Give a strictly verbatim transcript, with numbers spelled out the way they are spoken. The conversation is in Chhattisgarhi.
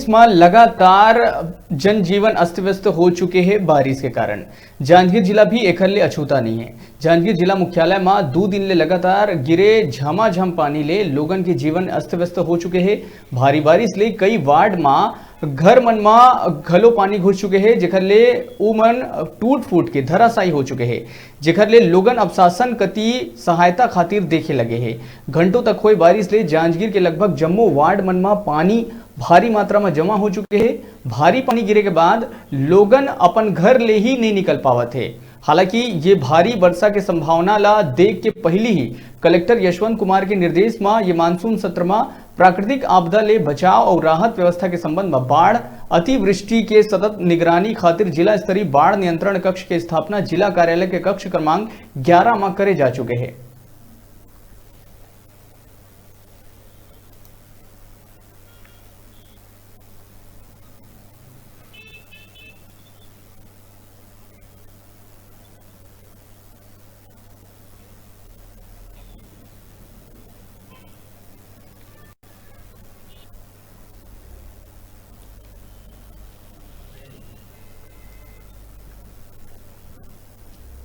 म लगातार जनजीवन अस्त-व्यस्त हो चुके हे बारिश के कारण। जांजगीर जिला भी एखर ले अछूता नइ हे। जांजगीर जिला मुख्यालय म दू दिन ले लगातार गिरे झमाझम पानी ले लोगन के जीवन अस्त-व्यस्त हो चुके हे। भारी बारिश ले कई वार्ड म घर मन म घलो पानी घुस चुके हे, जेखर ले उमन टूट-फूट के धराशायी हो चुके हे, जेखर ले लोगन अब शासन कति सहायता खातिर देखे लगे हे। घंटों तक होए बारिश ले जांजगीर के लगभग जम्मो वार्ड मन म पानी भारी मात्रा म जमा हो चुके हे। भारी पानी गिरे के बाद लोगन अपन घर ले ही नइ निकल पावत हे। हालांकि ये भारी वर्षा के संभावना ला देख के पहिली ही कलेक्टर यशवंत कुमार के निर्देश म ये मानसून सत्र म प्राकृतिक आपदा ले बचाव अउ राहत व्यवस्था के संबंध म बाढ़, अतिवृष्टि के सतत निगरानी खातिर जिला स्तरीय बाढ़ नियंत्रण कक्ष के स्थापना जिला कार्यालय के कक्ष क्रमांक ग्यारह म करे जा चुके हे।